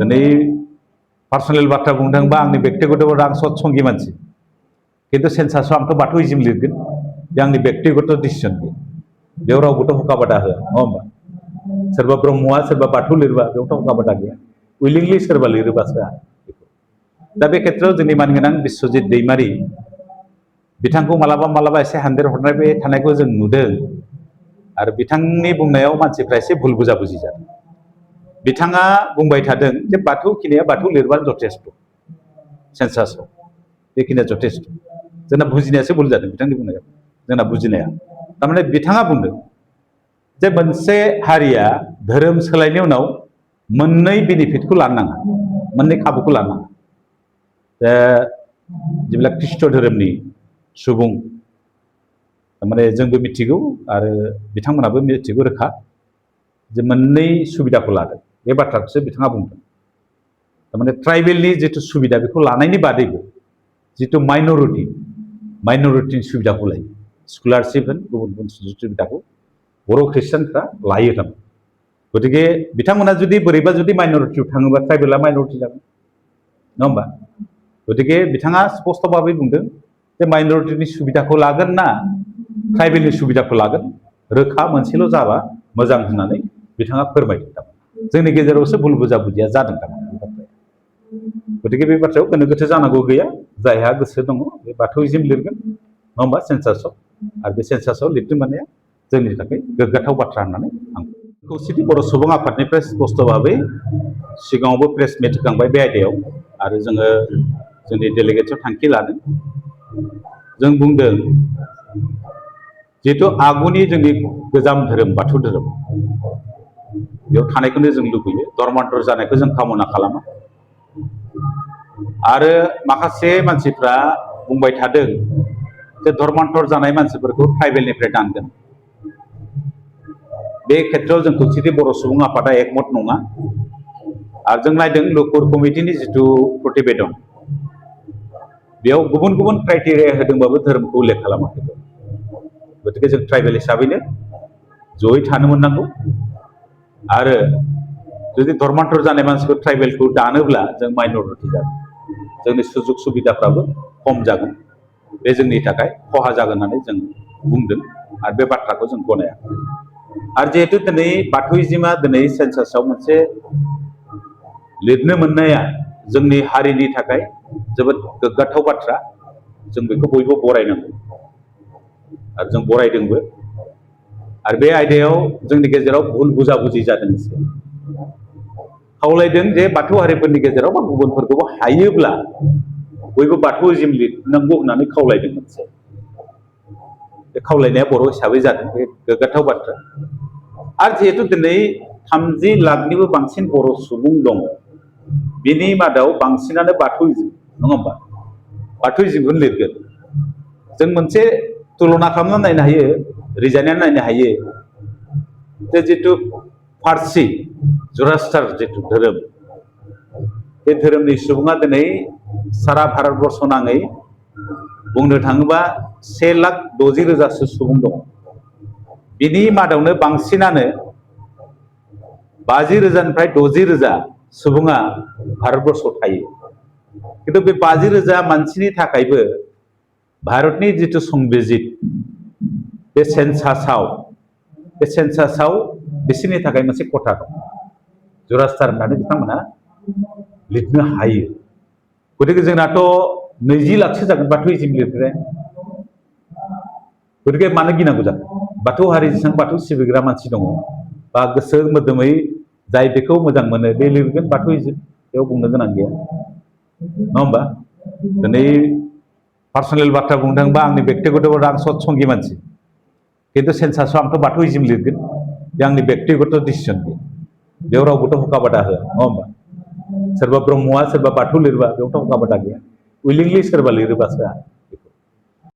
दिनै पार्सनेल बाथ्रा बुंनो थाङोबा आंनि व्यक्तिगत आं सत्संगी मानसि किन्तु सेन्सासआव आंथ' बाथौइज्म लिरगोन बे आंनि व्यक्तिगत डिसिसन बेयाव रावबोथ' हुकाबादा होआ नङा होमबा सोरबा ब्रह्मआ सोरबा बाथौ लिरबा बेयावथ' हुकाबादा गैया उइलिंलि सोरबा लिरोबासो दा बे खेत्रआव जोंनि मानगोनां बिस्वजित दैमारि बिथांखौ मालाबा मालाबा एसे हान्देर हरनाय थानायखौ जों नुदों आरो बिथांनि बुंनायाव मानसिफ्रा एसे भुल बुजाबुजि जादों बिथाङा बुंबाय थादों जे बाथौ खिनिया बाथौ लिरबानो जथेस्थ सेन्सासआव बेखिनिया जथेस्थ जोंना बुजिनायासो भुल जादों बिथांनि बुंनायाव जोंना बुजिनाया थारमाने बिथाङा बुंदों जे मोनसे हारिया धोरोम सोलायनायनि उनाव मोननै बेनिफिटखौ लानो नाङा मोननै खाबुखौ लानो नाङा जेब्ला ख्रिस्ट धोरोमनि सुबुं माने जोंबो मिथिगौ आरो बिथांमोनाबो मिथिगौ रोखा जे मोननै सुबिदाखौ लादों बे बाथ्राखौसो बिथाङा बुंदों थारमाने ट्राइबेलनि जिथु सुबिदा बेखौ लानायनि बादैबो जिथु माइन'रिटिनि सुबिदाखौ लायो स्कलारशिप होन गुबुन गुबुन सुजुग सुबिदाखौ बर' ख्रिस्टानफ्रा लायो थारमाने गतिके बिथांमोना जुदि बोरैबा जुदि माइन'रिटियाव थाङोबा ट्राइबेला माइन'रिटि जागोन नङा होमबा गतिके बिथाङा स्पष्ट भाबै बुंदों जे माइन'रिटिनि सुबिदाखौ लागोन ना ट्राइबेलनि सुबिदाखौ लागोन रोखा मोनसेल' जाबा मोजां होननानै बिथाङा फोरमायदों थारमाने जोंनि गेजेरावसो भुल बुजाबुजिया जादों थारमाने बे बाथ्राया गतिके बे बाथ्रायाव गोनो गोथो जानांगौ गैया जायहा गोसो दङ बे बाथौइज्म लिरगोन नङा होमबा सेन्सासआव आरो बे सेन्सासआव लिरदों माने जोंनि थाखाय गोग्गाथाव बाथ्रा होननानै आं खौसेथि बर' सुबुं आफादनिफ्राय स्पष्ट भाबै सिगाङावबो प्रेस मिट होखांबाय बे आयदायाव आरो जोङो जोंनि डेलिगेट्सआव थांखि लादों जों बुंदों जिहेतु आगुनि जोंनि गोजाम धोरोम बाथौ धोरोम बेयाव थानायखौनो जों लुबैयो धर्मान्तर जानायखौ जों कामना खालामा आरो माखासे मानसिफ्रा बुंबाय थादों जे धर्मान्तर जानाय मानसिफोरखौ ट्राइबेलनिफ्राय दानगोन बे खेत्रआव जों खौसेथि बर' सुबुं आफादा एकमत नङा आरो जों नायदों लुकुर कमिटिनि जिथु प्रतिवेदन बेयाव गुबुन गुबुन क्राइटेरिया होदोंबाबो धोरोमखौ उल्लेख खालामाखै गतिके जों ट्राइबेल हिसाबैनो जयै थानो मोननांगौ आरो जुदि धर्मान्तर जानाय मानसिखौ ट्राइबेलखौ दानोब्ला जों माइन'रिटि जागोन जोंनि सुजुग सुबिदाफ्राबो खम जागोन बे जोंनि थाखाय खहा जागोन होननानै जों बुंदों आरो बे बाथ्राखौ जों गनाया आरो जिहेतु दिनै बाथौइज्मआ दिनै सेन्सासआव मोनसे लिरनो मोननाया जोंनि हारिनि थाखाय जोबोद गोग्गाथाव बाथ्रा जों बेखौ बयबो बरायनांगौ आरो जों बरायदोंबो आरो बे आयदायाव जोंनि गेजेराव भुल बुजाबुजि जादों खावलायदों जे बाथौ हारिफोरनि गेजेराव बा गुबुनफोरखौबो हायोब्ला बयबो बाथौइज्म लिरनांगौ होननानै खावलायदों मोनसे बे खावलायनाया बर' हिसाबै जादों बे गोग्गाथाव बाथ्रा आरो जिहेतु दिनै 30 लाखनिबो बांसिन बर' सुबुं दङ बिनि मादाव बांसिनानो बाथौइज्म नङा होमबा बाथौइज्मखौनो लिरगोन जों मोनसे तुलना खालामनानै नायनो हायो रिजायनानै नायनो हायो जे जिथु फारसि जरास्टार जिथु धोरोम बे धोरोमनि सुबुङा दिनै सारा भारतबर्ष नाङै बुंनो थाङोबा 1,60,000 सुबुं दङ बिनि मादावनो बांसिनानो 50,000निफ्राय 60,000 सुबुङा भारतबर्षआव थायो खिन्थु बे 50,000 मानसिनि थाखायबो भारतनि जिथु संबिजित बे सेन्सासआव बिसोरनि थाखाय मोनसे खथा दं जरास्टार होननानै बिथांमोना लिरनो हायो गतिके जोंनाथ' 20 लाखसो जागोन बाथौइज्म लिरग्राया गतिके मानो गिनांगौ जाखो बाथौ हारि जेसेबां बाथौ सिबिग्रा मानसि दङ बा गोसो मोदोमै जाय बेखौ मोजां मोनो बे लिरगोन बाथौइज्म बेयाव बुंनो गोनां गैया नङा होमबा दिनै पार्सनेल बाथ्रा बुंनो थाङोबा आंनि व्यक्तिगत आं सत्संगी मानसि किन्तु सेन्सासआव आंथ' बाथौइज्म लिरगोन बे आंनि व्यक्तिगत डिसिसन बेयाव रावबोथ' हुकाबादा होआ नङा होमबा सोरबा ब्रह्मआ सोरबा बाथौ लिरबा बेयावथ' हुकाबादा गैया उइलिंलि सोरबा लिरोबासो